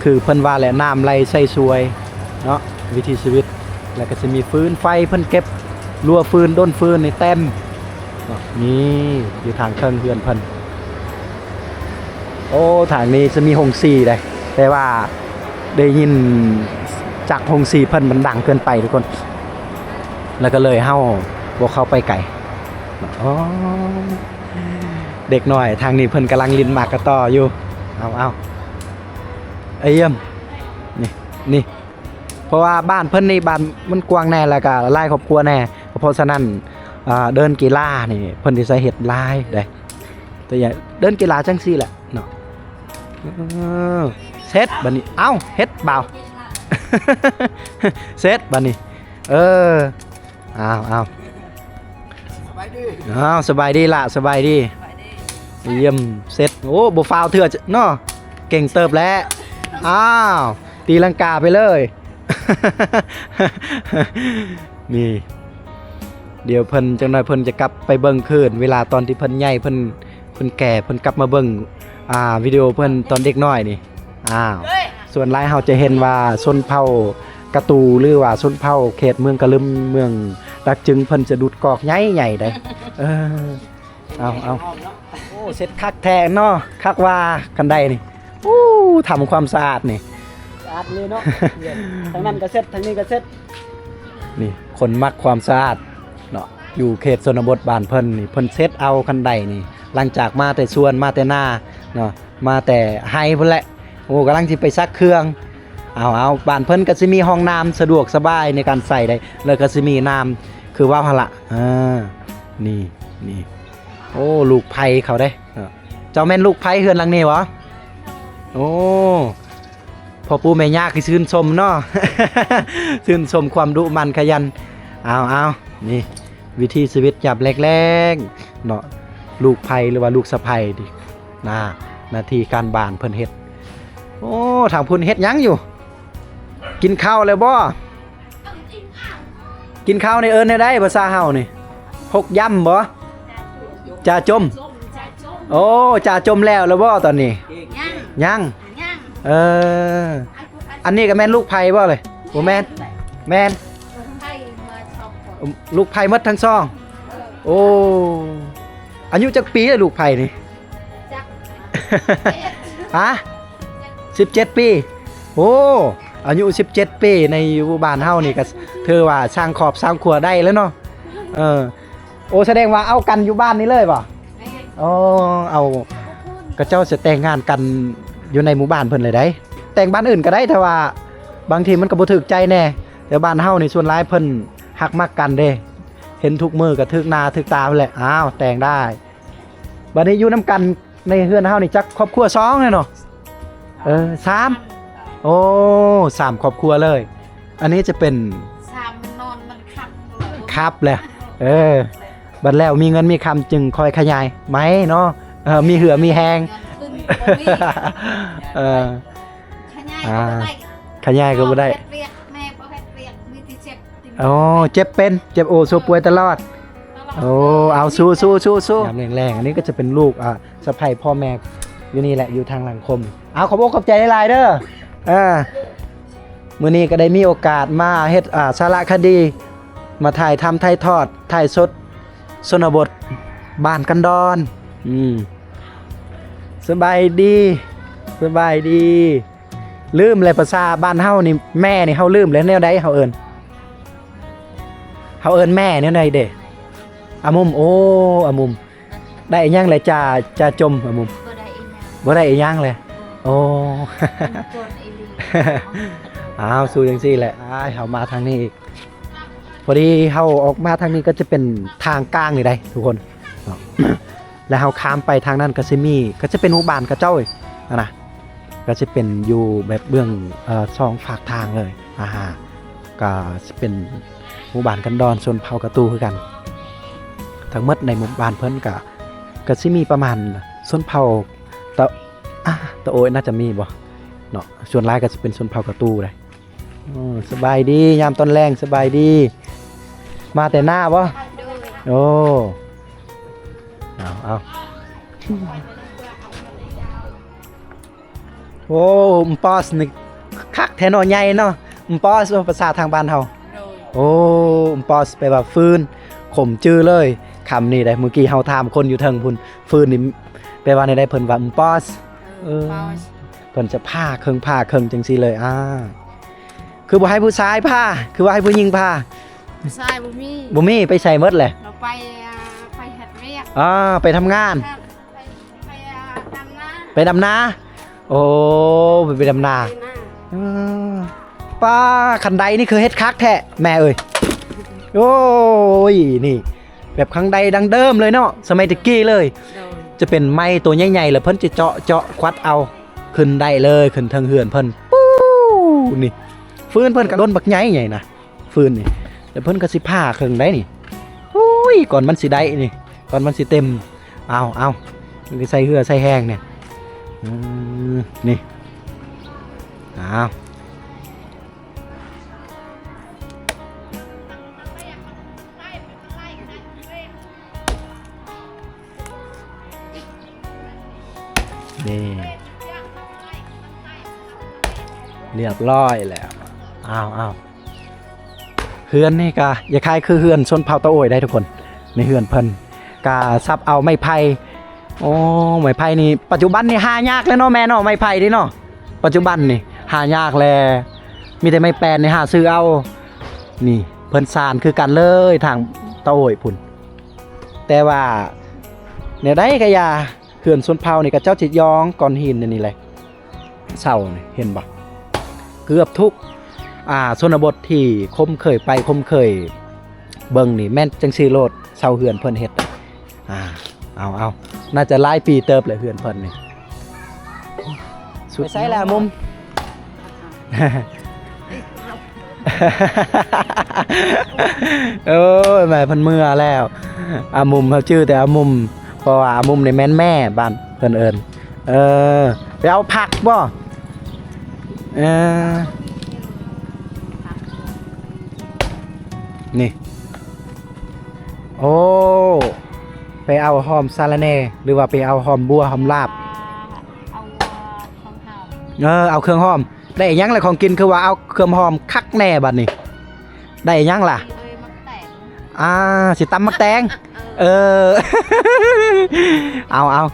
ຄືເພິ່ນວ່າແຫຼະ ນ້ຳໄຫຼໃສ່ສວຍເນາະ ວິຖີຊີວິດ. ແລ້ວກໍຊິມີຟືນໄຟ ເພິ່ນເກັບລົວຟືນດົນຟືນນີ້ເຕັມເນາະ ນີ້ຢູ່ທາງເທິງເຮືອນເພິ່ນ. ໂອ້ ທາງນີ້ຈະມີໂຮງສີໄດ໋ ແຕ່ວ່າໄດ້ຍິນຈັກໂຮງສີເພິ່ນມັນດັງເກີນໄປທຸກຄົນ ແລ້ວກໍເລີຍເຮົາບໍ່ເຂົ້າໄປໃກ້. ອໍ ເດັກນ້ອຍທາງນີ້ເພິ່ນກຳລັງຫຼິ້ນໝາກກະຕໍຢູ່. ເອົາ ເອົາ ອາຢ້ຽມ ນີ້ ນີ້ ເພາະວ່າບ້ານເພິ່ນນີ້ ບ້ານມັນກວ້າງແດ່ ແລ້ວກະຫຼາຍຄອບຄົວແດ່ ເພາະສະນັ້ນ ອ່າ ເດີ່ນກິລານີ້ເພິ່ນຊິໃຊ້ເຮັດຫຼາຍເດ້ ແຕ່ຢ່າເດີ່ນກິລາຈັ່ງຊີ້ແຫຼະເນາະ. ເອີ ເຊັດບາດນີ້ ເອົ້າ ເຮັດບ່າວ ເຊັດບາດນີ້ ເອີ ອ້າວ ອ້າວ ສະບາຍດີ ອ້າວ ສະບາຍດີຫຼ້າ ສະບາຍດີ ສະບາຍດີ ຢ້ຽມເຊັດ ໂອ້ ບໍ່ຟາວເທື່ອເນາະ ເກັ່ງເຕີບແຫຼະ ອ້າວ ຕີລັງກາໄປເລີຍ ນີ້ ດຽວເພິ່ນ ຈັກໜ້ອຍເພິ່ນຈະກັບໄປເບິ່ງຄືນ ເວລາຕອນທີ່ເພິ່ນໃຫຍ່ ເພິ່ນ ເພິ່ນແກ່ ເພິ່ນກັບມາເບິ່ງ ອ່າ ວິດີໂອເພິ່ນຕອນເດັກນ້ອຍນີ້ ອ້າວ ສ່ວນຫຼາຍເຮົາຈະເຫັນວ່າຊົນເຜົ່າກະຕູ ຫຼືວ່າຊົນເຜົ່າເຂດເມືອງກະລຶມ ເມືອງດາກຈຶງ ເພິ່ນຈະດູດກອກໃຫຍ່ໆໄດ໋ ເອີ ເອົາ ເອົາ ໂອ້ ເຊັດຄັກແທ້ເນາະ ຄັກວ່າຄັນໃດນີ້ ໂອ້ ທຳຄວາມສະອາດນີ້ ສະອາດເລີຍເນາະ ທາງນັ້ນກໍເຊັດ ທາງນີ້ກໍເຊັດ ນີ້ ຄົນມັກຄວາມສະອາດເນາະ ຢູ່ເຂດຊົນນະບົດບ້ານເພິ່ນນີ້ ເພິ່ນເຊັດເອົາຄັນໃດນີ້ ຫຼັງຈາກມາແຕ່ສວນ ມາແຕ່ນາເນາະ ມາແຕ່ໄຮ່ພຸ້ນແຫຼະ ໂອ້ ກຳລັງຊິໄປຊັກເຄື່ອງ ເອົາ ເອົາ ບ້ານເພິ່ນກໍຊິມີຫ້ອງນ້ຳສະດວກສະບາຍໃນການໃຊ້ໄດ້ ແລ້ວກໍຊິມີນ້ຳຄືເວົ້າຫັ້ນລະ ເອີ ນີ້ ນີ້ ໂອ້ ລູກໃພ້ເຂົາເດ້ ເຈົ້າແມ່ນລູກໃພ້ເຮືອນຫຼັງນີ້ບໍ? ໂອ້ ພໍ່ປູ່ແມ່ຍ່າຄືຊື່ນຊົມເນາະ ຊື່ນຊົມຄວາມດຸໝັ່ນຂະຫຍັນ ເອົາ ເອົາ ນີ້ ວິຖີຊີວິດຍາມແລງໆເນາະ ລູກໃພ້ ຫຼືວ່າລູກສະໃພ້ນີ້ ໜ້າ ໜ້າທີ່ການບ້ານເພິ່ນເຮັດ. ໂອ້ ທາງພຸ້ນເຮັດຫຍັງຢູ່? ກິນເຂົ້າແລ້ວບໍ? ກິນເຂົ້ານີ້ເອີ້ນແນວໃດພາສາເຮົານີ້? ຫົກຢຳບໍ? ຈາຈົມ? ໂອ້ ຈ່າຈົມແລ້ວແລ້ວບໍ່ຕອນນີ້? ຍັງ ຍັງ ຍັງ ເອີ ອັນນີ້ກໍແມ່ນລູກໃຜບໍ່ເລີຍ? ບໍ່ແມ່ນ ແມ່ນ ລູກໃຜເໝິດສອງຄົນ ລູກໃຜເໝິດທັງສອງ. ເອີ ໂອ້ ອາຍຸຈັກປີແລ້ວລູກໃຜນີ້? ຈັກ ຮະ? ສິບເຈັດປີ. ໂອ້ ອາຍຸສິບເຈັດປີ ໃນຢູ່ບ້ານເຮົານີ້ກໍຖືວ່າສ້າງຄອບສ້າງຄົວໄດ້ແລ້ວເນາະ. ເອີ ໂອ້ ສະແດງວ່າເອົາກັນຢູ່ບ້ານນີ້ເລີຍບໍ່? ແມ່ນ ໂອ້ ເອົາ ຂະເຈົ້າຊິແຕ່ງງານກັນຢູ່ໃນໝູ່ບ້ານເພິ່ນເລີຍໃດ໋. ແຕ່ງບ້ານອື່ນກໍໄດ້ ແຕ່ວ່າບາງທີມັນກໍບໍ່ຖືກໃຈແດ່. ແຕ່ບ້ານເຮົານີ້ສ່ວນຫຼາຍເພິ່ນຮັກມັກກັນເດ້ ເຫັນທຸກມື້ກໍຖືກໜ້າຖືກຕາພຸ້ນແຫຼະ. ອ້າວ ແຕ່ງໄດ້. ບັດນີ້ຢູ່ນຳກັນໃນເຮືອນເຮົານີ້ຈັກຄອບຄົວ? ສອງແລ້ວເນາະ. ເອີ ສາມ. ໂອ້ ສາມຄອບຄົວເລີຍ. ອັນນີ້ຈະເປັນ ສາມມັນນອນມັນຄັບ ຄັບແຫຼະ. ເອີ ບັດແລ້ວມີເງິນມີຄຳຈຶ່ງຄ່ອຍຂະຫຍາຍໃໝ່ເນາະ. ເອີ ມີເຫື່ອມີແຮງ ເງິນຂຶ້ນບໍ່ມີ ເອີ ຂະຫຍາຍກໍບໍ່ໄດ້ ອ່າ ຂະຫຍາຍກໍບໍ່ໄດ້ ເຮັດວຽກ ແມ່ບໍ່ເຮັດວຽກ ມີແຕ່ເຈັບ. ອໍ ເຈັບເປັນ ເຈັບ ໂອ້ ໂຊປ່ວຍຕະຫຼອດ. ຕະຫຼອດ ໂອ້ ເອົາ ສູ້ໆໆໆ ຍາມແລງໆ. ອັນນີ້ກໍຈະເປັນລູກ ອ່າ ສະໃພ້ພໍ່ແມ່ຢູ່ນີ້ແຫຼະ ຢູ່ທາງຫຼັງຄົມ. ເອົາ ຂອບອົກຂອບໃຈຫຼາຍໆເດີ. ເອີ ມື້ນີ້ກໍໄດ້ມີໂອກາດມາເຮັດ ອ່າ ສາລະຄະດີ ມາຖ່າຍທຳຖ່າຍທອດ ຖ່າຍສົດຊົນນະບົດບ້ານກັນດອນ. ອືມ ສະບາຍດີ ສະບາຍດີ. ລືມແລ້ວພາສາບ້ານເຮົານີ້ ແມ່ນີ້ເຮົາລືມແລ້ວ ແນວໃດເຮົາເອີ້ນ ເຮົາເອີ້ນແມ່ແນວໃດເດ? ອາມຸມ. ໂອ້ ອາມຸມ ໄດ້ອີຫຍັງແລະ ຈ່າ ຈ່າຈົມ ອາມຸມ? ບໍ່ໄດ້ອີຫຍັງ ບໍ່ໄດ້ອີຫຍັງແລະ. ໂອ້ ຈົນອີ່ຫຼີ. ອ້າວ ສູ້ຈັ່ງຊີ້ແຫຼະ. ອ້າຍ ເຮົາມາທາງນີ້ອີກ ພໍດີເຮົາອອກມາທາງນີ້ກໍຈະເປັນທາງກາງນີ້ໄດ໋ທຸກຄົນເນາະ. ແລ້ວເຮົາຂ້າມໄປທາງນັ້ນກໍຊິມີ ກໍຈະເປັນໝູ່ບ້ານເຂົາເຈົ້າຫັ້ນນະ ກໍຊິເປັນຢູ່ແບບເບື້ອງ ເອີ ສອງຟາກທາງເລີຍ. ອາ ກໍຊິເປັນໝູ່ບ້ານກັນດອນຊົນເຜົ່າກະຕູຄືກັນ. ທັງໝົດໃນໝູ່ບ້ານເພິ່ນກໍ ກໍຊິມີປະມານຊົນເຜົ່າຕະ ອາ ຕະໂອຍ ໜ້າຈະມີບໍ່ເນາະ. ສ່ວນຫຼາຍກໍຊິເປັນຊົນເຜົ່າກະຕູໄດ໋. ໂອ້ ສະບາຍດີ ຍາມຕອນແລງ ສະບາຍດີ. ມາແຕ່ນາບໍ່? ໂດຍ. ໂອ້ ເອົາ ເອົາ ໂອ້ ອຳປອສນີ້ຄັກແທ້ເນາະ ໃຫຍ່ເນາະ. ອຳປອສ ພາສາທາງບ້ານເຮົາ. ໂດຍ. ໂອ້ ອຳປອສ ແປວ່າຟືນ ຂົມຈື່ເລີຍຄຳນີ້ເດ້. ມື້ກີ້ເຮົາຖາມຄົນຢູ່ເທິງພຸ້ນ ຟືນນີ້ແປວ່າແນວໃດ ເພິ່ນວ່າອຳປອສ. ເອີ ເອີ ອຳປອສ ເພິ່ນຈະຜ່າເຄິ່ງ ຜ່າເຄິ່ງຈັ່ງຊີ້ເລີຍ. ອາ ຄືບໍ່ໃຫ້ຜູ້ຊາຍຜ່າ ຄືວ່າໃຫ້ຜູ້ຍິງຜ່າ? ຜູ້ຊາຍບໍ່ມີ ບໍ່ມີ ໄປໃສໝົດແຫຼະ? ລາວໄປ ອ່າ ໄປເຮັດວຽກ ອ່າ ໄປທຳງານ ໄປ ໄປ ອ່າ ດຳນາ ໄປດຳນາ. ໂອ້ ໄປ ໄປດຳນາ ໄປນາ. ເອີ ປ້າ ຄັນໄດນີ້ຄືເຮັດຄັກແທ້ແມ່ເອີຍ. ໂອ້ຍ ນີ້ ແບບຄັນໄດດັ້ງເດີມເລີຍເນາະ ສະໄໝແຕ່ກີ້ເລີຍ. ໂດຍ. ຈະເປັນໄມ້ໂຕໃຫຍ່ໆ ແລ້ວເພິ່ນຈະເຈາະ ເຈາະຄວັດເອົາ ຂຶ້ນໄດ້ເລີຍ ຂຶ້ນເທິງເຮືອນເພິ່ນ. ປູ້ ນີ້ ຟືນເພິ່ນກໍດົນບັກໃຫຍ່ໃຫຍ່ນະ ຟືນນີ້. ແລ້ວເພິ່ນກໍຊິຜ່າເຄິ່ງໄດ໋ນີ້. ໂອ້ຍ ກ່ອນມັນຊິໄດ້ນີ້ ກ່ອນມັນຊິເຕັມ. ເອົາ ເອົາ ມັນກໍໃສ່ເຫື່ອໃສ່ແຮງນີ້. ອືມ ນີ້ ເອົາ. ນີ້ ລຽບຮ້ອຍແລ້ວ. ອ້າວ ອ້າວ ເຮືອນນີ້ກະຄ້າຍໆຄືເຮືອນຊົນເຜົ່າຕາໂອຍໄດ໋ທຸກຄົນ. ໃນເຮືອນເພິ່ນກະສັບເອົາໄມ້ໄຜ່. ໂອ້ ໄມ້ໄຜ່ນີ້ປັດຈຸບັນນີ້ຫາຍາກແລ້ວເນາະແມ່ເນາະ ໄມ້ໄຜ່ນີ້ເນາະ. ປັດຈຸບັນນີ້ຫາຍາກແລ້ວ ມີແຕ່ໄມ້ແປ້ນນີ້ຫາຊື້ເອົາ. ນີ້ເພິ່ນສານຄືກັນເລີຍທາງຕາໂອຍພຸ້ນ. ແຕ່ວ່າແນວໃດກະຢ່າ ເຮືອນຊົນເຜົ່ານີ້ເຂົາເຈົ້າຊິຢອງກ້ອນຫີນອັນນີ້ແຫຼະ ເສົານີ້ ເຫັນບໍ່? ເກືອບທຸກ ອ່າ ຊົນນະບົດທີ່ຄົມເຄີຍໄປ ຄົມເຄີຍເບິ່ງນີ້ ແມ່ນຈັ່ງຊີ້ໂລດ ເສົາເຮືອນເພິ່ນເຮັດ. ອ່າ ເອົາ ເອົາ ໜ້າຈະຫຼາຍປີເຕີບແຫຼະເຮືອນເພິ່ນນີ້. ໄປໃສລະອາມຸມ? ໂອ້ຍ ແມ່ເພິ່ນເມືອແລ້ວ. ອາມຸມ ເຮົາຈື່ແຕ່ອາມຸມ ເພາະວ່າອາມຸມນີ້ແມ່ນແມ່ບ້ານເພິ່ນເອີ້ນ. ເອີ ໄປເອົາຜັກບໍ່? ເອີ ນີ້ ໂອ້ ໄປເອົາຫອມສາລະແໜ່ ຫຼືວ່າໄປເອົາຫອມບົ່ວຫອມລາບ? ເອົາເຄື່ອງຫອມ. ເອີ ເອົາເຄື່ອງຫອມ. ໄດ້ຫຍັງລະຂອງກິນ ຄືວ່າເອົາເຄື່ອງຫອມຄັກແນ່ບັດນີ້? ໄດ້ຫຍັງລະ? ເອີ ໝາກແຕງ. ອ່າ ຊິຕຳໝາກແຕງ. ເອີ ເອີ ເອົາ ເອົາ.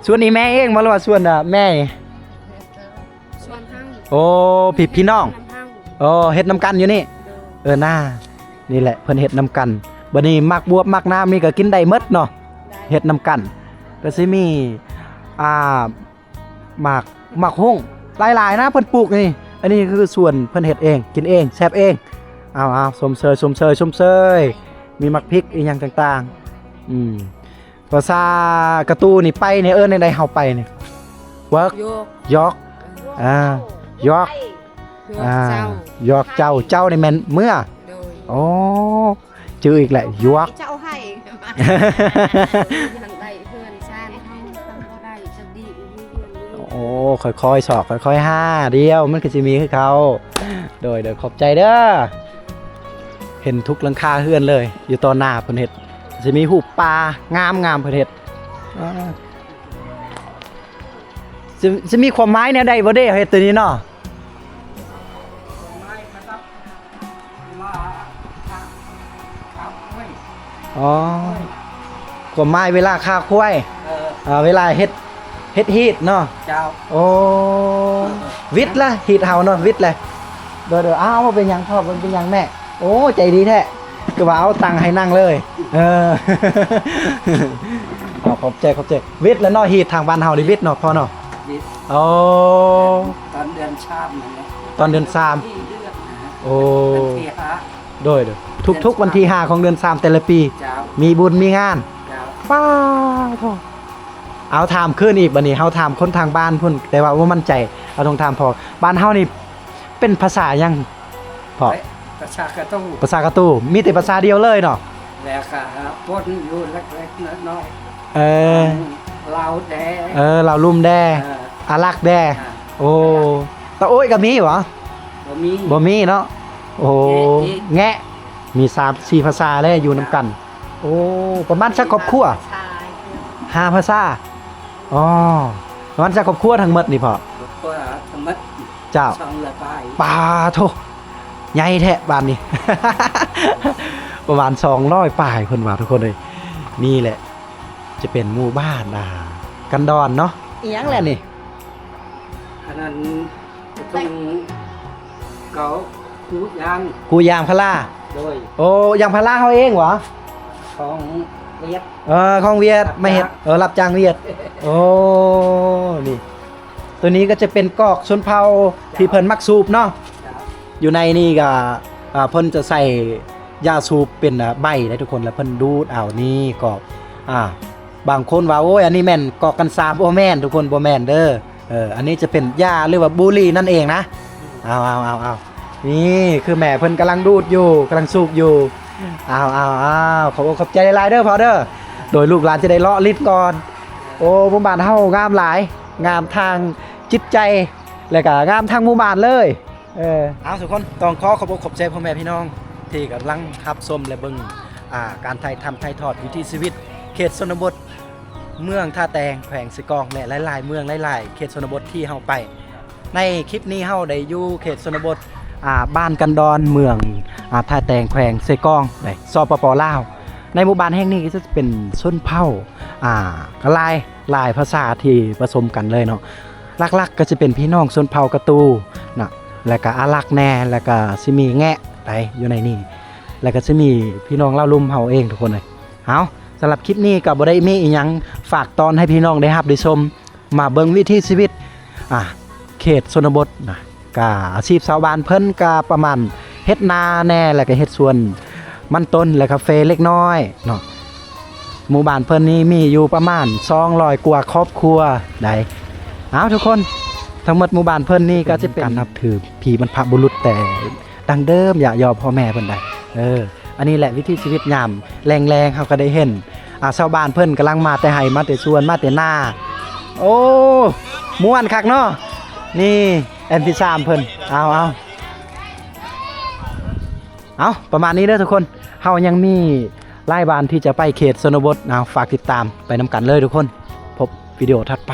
ສວນນີ້ແມ່ເອງບໍ່ ຫຼືວ່າສວນ ອ່າ ແມ່? ສວນເຮົາ. ໂອ້ ພີ່ ພີ່ນ້ອງ. ສວນເຮົາ. ໂອ້ ເຮັດນຳກັນຢູ່ນີ້. ໂດຍ. ເອີ ນາ ນີ້ແຫຼະ ເພິ່ນເຮັດນຳກັນ. ບັດນີ້ໝາກບວບໝາກໜາມນີ້ກໍກິນໄດ້ໝົດເນາະ. ໄດ້. ເຮັດນຳກັນ ກໍຊິມີ ອ່າ ໝາກ ໝາກຮຸ່ງຫຼາຍໆນະ ເພິ່ນປູກນີ້. ອັນນີ້ຄືສວນເພິ່ນເຮັດເອງ ກິນເອງ ແຊບເອງ. ເອົາໆ ຊົມເຊີຍ ຊົມເຊີຍ ຊົມເຊີຍ. ມີໝາກພິກອີ່ຫຍັງຕ່າງໆ. ອືມ ພາສາກະຕູນີ້ໄປນີ້ເອີ້ນແນວໃດ ເຮົາໄປນີ້? ຫວກ ຢອກ ຢອກ ເອີ ອ່າ ຢອກ ຢອກ ອ່າ ເຈົ້າ ຢອກເຈົ້າ ເຈົ້ານີ້ແມ່ນເມືອ. ໂດຍ. ໂອ້ ຈື່ອີກແຫຼະ ຢວກ ເຈົ້າໃຫ້ ຍັງໄດ້ເຮືອນຊານເຮົາ ຕ້ອງບໍ່ໄດ້ຈະດີຢູ່ເຮືອນນີ້. ໂອ້ ຄ່ອຍໆຊອກ ຄ່ອຍໆຫາ ດຽວມັນກໍຊິມີຄືເກົ່າ. ໂດຍ ໂດຍ ຂອບໃຈເດີ. ເຫັນທຸກຫຼັງຄາເຮືອນເລີຍ ຢູ່ຕໍ່ໜ້າເພິ່ນເຮັດ ຊິມີຮູບປາງາມໆ ເພິ່ນເຮັດ. ອ່າ ຊິ ຊິມີຄວາມໝາຍແນວໃດບໍ່ເດ້ ເຮັດໂຕນີ້ເນາະ? ອໍ ຄວາມໝາຍເວລາຂ້າຄວາຍ. ເອີ ອ່າ ເວລາເຮັດ ເຮັດຮີດເນາະ. ເຈົ້າ. ໂອ້ ເອີ ວິດລະ ຮີດເຮົາເນາະ ວິດແຫຼະ. ໂດຍໆ ອ້າວ ບໍ່ເປັນຫຍັງພໍ່ ບໍ່ເປັນຫຍັງແມ່. ໂອ້ ໃຈດີແທ້ ຄືວ່າເອົາຕັ່ງໃຫ້ນັ່ງເລີຍ. ເອີ ເອົາ ຂອບໃຈ ຂອບໃຈ. ວິດແລ້ວເນາະ ຮີດທາງບ້ານເຮົານີ້ວິດເນາະພໍ່ເນາະ. ວິດ. ໂອ້ ຕອນເດືອນສາມນັ້ນແຫຼະ ຕອນເດືອນສາມ. ໂອ້ ວັນທີຫ້າ. ໂດຍໆ ທຸກໆວັນທີຫ້າຂອງເດືອນສາມແຕ່ລະປີ. ເຈົ້າ. ມີບຸນມີງານ. ເຈົ້າ. ປ້າໂທ້ ເອົາ ຖາມຄືນອີກ ບັດນີ້ເຮົາຖາມຄົນທາງບ້ານພຸ້ນ ແຕ່ວ່າບໍ່ໝັ້ນໃຈ ເຮົາຕ້ອງຖາມພໍ່. ບ້ານເຮົານີ້ເປັນພາສາຫຍັງພໍ່? ພາສາກະຕູ. ພາສາກະຕູ ມີແຕ່ພາສາດຽວເລີຍເນາະ. ແລ້ວກະປົນຢູ່ເລັກໆນ້ອຍໆ. ເອີ ລາວແດ່. ເອີ ລາວລຸ່ມແດ່. ເອີ ອາລັກແດ່. ອ່າ ໂອ້ ຕາໂອ້ຍກໍມີບໍ່? ບໍ່ມີ. ບໍ່ມີເນາະ. ໂອ້ ແງະ ແງະ ມີສາມສີ່ພາສາແຫຼະຢູ່ນຳກັນ. ໂອ້ ປະມານຈັກຄອບຄົວ? ຫ້າພາສາ. ອໍ ປະມານຈັກຄອບຄົວທັງໝົດນີ້ພໍ່? ຄອບຄົວທັງໝົດ. ເຈົ້າ. ສອງຮ້ອຍປາຍ. ປາໂທ້ ໃຫຍ່ແທ້ບ້ານນີ້. ປະມານສອງຮ້ອຍປາຍເພິ່ນວ່າ ທຸກຄົນເອີຍ. ນີ້ແຫຼະ ຈະເປັນໝູ່ບ້ານ ອ່າ ກັນດອນເນາະ. ອີຫຍັງແຫຼະນີ້? ອັນນັ້ນ ເຂົາ ປູກຢາງ. ປູກຢາງພາລາ. ໂດຍ. ໂອ້ ຢາງພາລາເຮົາເອງຫວາ? ຂອງຫວຽດ. ເອີ ຂອງຫວຽດ ມາເຮັດ. ເອີ ຮັບຈ້າງຫວຽດ. ໂອ້ ນີ້ ໂຕນີ້ກໍຈະເປັນກອກຊົນເຜົ່າທີ່ເພິ່ນມັກສູບເນາະ. ເຈົ້າ. ຢູ່ໃນນີ້ກໍ ອ່າ ເພິ່ນຈະໃສ່ຢາສູບເປັນ ອ່າ ໃບເດ້ທຸກຄົນ ແລ້ວເພິ່ນດູດເອົາ. ນີ້ກອກ ອ່າ ບາງຄົນວ່າ ໂອ້ຍ ອັນນີ້ແມ່ນກອກກັນຊາ. ບໍ່ແມ່ນທຸກຄົນ ບໍ່ແມ່ນເດີ. ເອີ ອັນນີ້ຈະເປັນຢາ ຫຼືວ່າບຸຫຼີ່ນັ້ນເອງນະ. ເອົາໆໆໆ ນີ້ຄືແມ່ເພິ່ນກຳລັງດູດຢູ່ ກຳລັງສູບຢູ່. ເອົາໆໆ ຂອບອົກຂອບໃຈຫຼາຍໆເດີພໍ່ເດີ. ໂດຍ ລູກຫຼານຈະໄດ້ເລາະຫຼິ້ນກ່ອນ. ໂອ້ ໝູ່ບ້ານເຮົາງາມຫຼາຍ ງາມທາງຈິດໃຈ ແລະກະງາມທາງໝູ່ບ້ານເລີຍ. ເອີ ເອົາ ທຸກຄົນ ຕ້ອງຂໍຂອບອົກຂອບໃຈພໍ່ແມ່ພີ່ນ້ອງທີ່ກຳລັງຮັບຊົມ ແລະ ເບິ່ງ ອ່າ ການຖ່າຍທຳຖ່າຍທອດວິຖີຊີວິດເຂດຊົນນະບົດ ເມືອງທ່າແຕງ ແຂວງເຊກອງ ແລະ ຫຼາຍໆເມືອງ ຫຼາຍໆເຂດຊົນນະບົດທີ່ເຮົາໄປ. ໃນຄລິບນີ້ເຮົາໄດ້ຢູ່ເຂດຊົນນະບົດ ອ່າ ບ້ານກັນດອນ ເມືອງ ອ່າ ທ່າແຕງ ແຂວງເຊກອງ ໃນ ສປປ ລາວ. ໃນໝູ່ບ້ານແຫ່ງນີ້ກໍຈະເປັນຊົນເຜົ່າ ອ່າ ຫຼາຍ ຫຼາຍພາສາທີ່ປະສົມກັນເລີຍເນາະ. ຫຼັກໆກໍຈະເປັນພີ່ນ້ອງຊົນເຜົ່າກະຕູນະ ແລ້ວກະອາລັກແດ່ ແລ້ວກະຊິມີແງະໄປຢູ່ໃນນີ້ ແລ້ວກະຊິມີພີ່ນ້ອງລາວລຸ່ມເຮົາເອງທຸກຄົນເອີຍ. ເອົາ ສຳລັບຄລິບນີ້ກໍບໍ່ໄດ້ມີອີ່ຫຍັງ ຝາກຕອນໃຫ້ພີ່ນ້ອງໄດ້ຮັບໄດ້ຊົມ ມາເບິ່ງວິຖີຊີວິດ ອ່າ ເຂດຊົນນະບົດນະ. ກະອາຊີບຊາວບ້ານເພິ່ນກະປະມານເຮັດນາແດ່ ແລ້ວກະເຮັດສວນມັນຕົ້ນ ແລະ ກາເຟເລັກນ້ອຍເນາະ. ໝູ່ບ້ານເພິ່ນນີ້ມີຢູ່ປະມານສອງຮ້ອຍກວ່າຄອບຄົວໃດ໋. ເອົາ ທຸກຄົນ ທັງໝົດໝູ່ບ້ານເພິ່ນນີ້ກະຈະເປັນການນັບຖືຜີບັນພະບຸລຸດແຕ່ ດັ້ງເດີມ ຍາດຍອດພໍ່ແມ່ເພິ່ນໄດ໋. ເອີ ອັນນີ້ແຫຼະວິຖີຊີວິດຍາມແລງໆ ເຮົາກໍໄດ້ເຫັນ ອ່າ ຊາວບ້ານເພິ່ນກຳລັງມາແຕ່ໄຮ່ ມາແຕ່ສວນ ມາແຕ່ນາ. ໂອ້ ມ່ວນຄັກເນາະ. ນີ້ແອມທີສາມເພິ່ນ. ເອົາ ເອົາ ເອົາ ປະມານນີ້ເດີທຸກຄົນ. ເຮົາຍັງມີ ຫຼາຍບ້ານທີ່ຈະໄປເຂດຊົນນະບົດ. ເອົາ ຝາກຕິດຕາມໄປນຳກັນເລີຍທຸກຄົນ. ພົບວິດີໂອຖັດໄປ.